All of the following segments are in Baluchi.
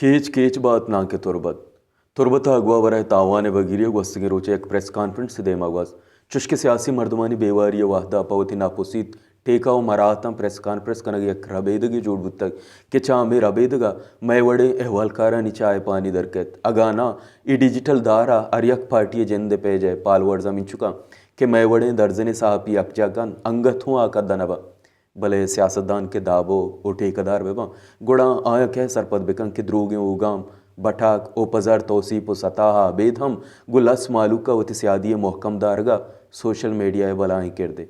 کیچ کیچ بات نانکہ تربت۔ تربت ء اگوا برائے تاوان ء بگیری ء گوستگیں روچ ء یک پریس کانفرنس ء دیما گوست، چشکہ سیاسی مردمانی بیواری ء وھد ء پہ وتی ناپسیت ٹیکہ ء مراتاں پریس کانفرنس کنگ ء یک ربیدگے جوڑ بوتگ کہ چہ ہمے ربیدگ ء مئے وڑیں احوالکارانی چاہ ء پانی در کیت۔ اگاں ناں، اے ڈیجیٹل دار ء ہر یک پارٹی ء جند ء پیج ء پالورز ہمینچکاں کہ مئے وڑیں درزنیں صحافی یکجاہ کنت، انگت ہوں آ کد ء نہ بنت۔ بلے سیاستدان کہ دابو و ٹیکہ دار بہ باں، گڑا آیاں کئے سرپد بہ کنت کہ دروگیں اوگام، بٹاک و پزر توسیپ و ستا ء ابید ہم گوں لس مہلوک ء وتی سیادی ء مہکم دارگ ء سوشل میڈیا ء بلاہیں کردے۔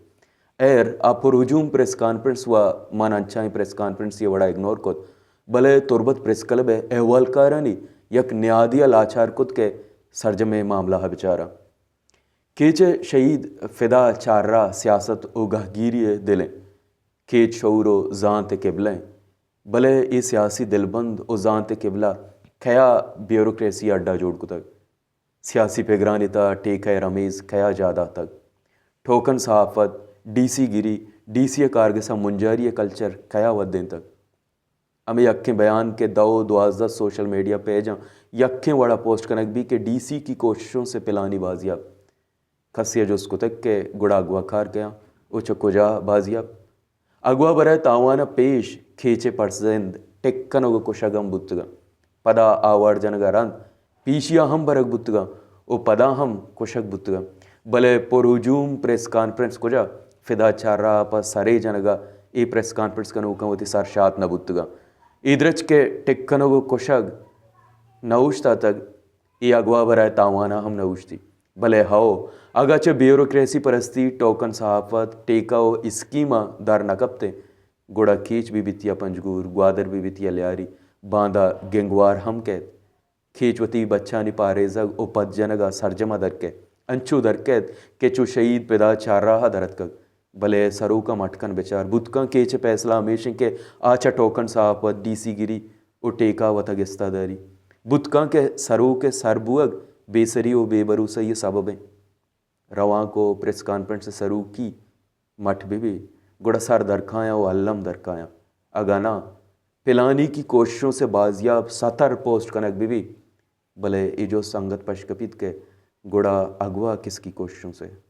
ہیر، آ پرہجوم پریس کانفرنس و من انچائیں پریس کانفرنسے ء وڑا اگنور کت، بلے تربت پریس کلب ء احوالکارانی یک نیادے ء لاچار کت کہ سرجمیں معاملہ ء بچاراں۔ کیچ ء شہید فدا چارراہ سیاست و گہگیری ء دل انت۔ کیچ شعور و زانت ء قبلہ انت، بلے اے سیاسی دلبند و زانت ء قبلہ کیا بیوروکریسی اڈا جوڑ کتگ؟ سیاسی پگرانی تہا ٹیکہ ء رمیز کیا جاہ داتگ؟ ٹوکن صحافت، ڈی سی گری، ڈی سی ء کارگس ء منجاری ء کلچر کیا ودینتگ؟ ہمے یکیں بیان کہ دو دوازدہ سوشل میڈیا پیجاں یکیں وڑا پوسٹ کنگ بیت کہ ڈی سی کی کوششوں سے پلانی بازیاب۔ کسے ء جست کتگ کہ گڑا اگواکار کئے آں و چہ کجا بازیاب؟ اگوا برائے تاوان ء پیش کیچ ء پرزند ٹک کنگ و کشگ ہم بوتگ انت۔ پدا آوار جنگ ء رند پیشی ء ہم برگ بوتگ انت و پدا ہم کشگ بوتگ انت۔ بلے پرہجوم پریس کانفرنس کجا؟ فدا چارراہ ء پہ سرے جنگ ء اے پریس کانفرنس کنوکاں وتی سر شات نہ بوتگ انت۔ اے درچک ء ٹک کنگ و کشگ نہ اوشتاتگ، اے اگوا برائے تاوان ء ہم نہ اوشتی۔ بلے ہئو، اگاں چہ بیوروکریسی پرستی، ٹوکن صحافت، ٹیکہ و اسکیماں در نہ کپتیں، گڑا کیچ بہ بیت یا پنجگور، گوادر بہ بیت یا لیاری، باندا گنگوار ہم کئیت۔ کیچ وتی بچانی پاریزگ و پد جنگ ء سرجم ء در کئیت، انچو در کئیت کہ چو شہید پدا چارراہ ء در اتکگ۔ بلے سروکاں مٹ کن بچار، بوت کن کیچ ء پیسلہ ہمیش انت کہ آ چہ ٹوکن صحافت، ڈی سی گری و ٹیکہ وتگ استاداری۔ بوت کن کہ سروک ء سر بوگ بے سری و بے بھروسہی ء سبب انت۔ روانک و پریس کانفرنس ء سروکی مٹ بہ بی، گڑا سر درکایاں و الم درکایاں۔ اگاں ناں، پلانی کی کوششوں سے بازیاب ستر پوسٹ کنگ بہ بی، بلے اے جو سنگت پش کپیت کہ گڑا اگوا کس کی کوششوں سے؟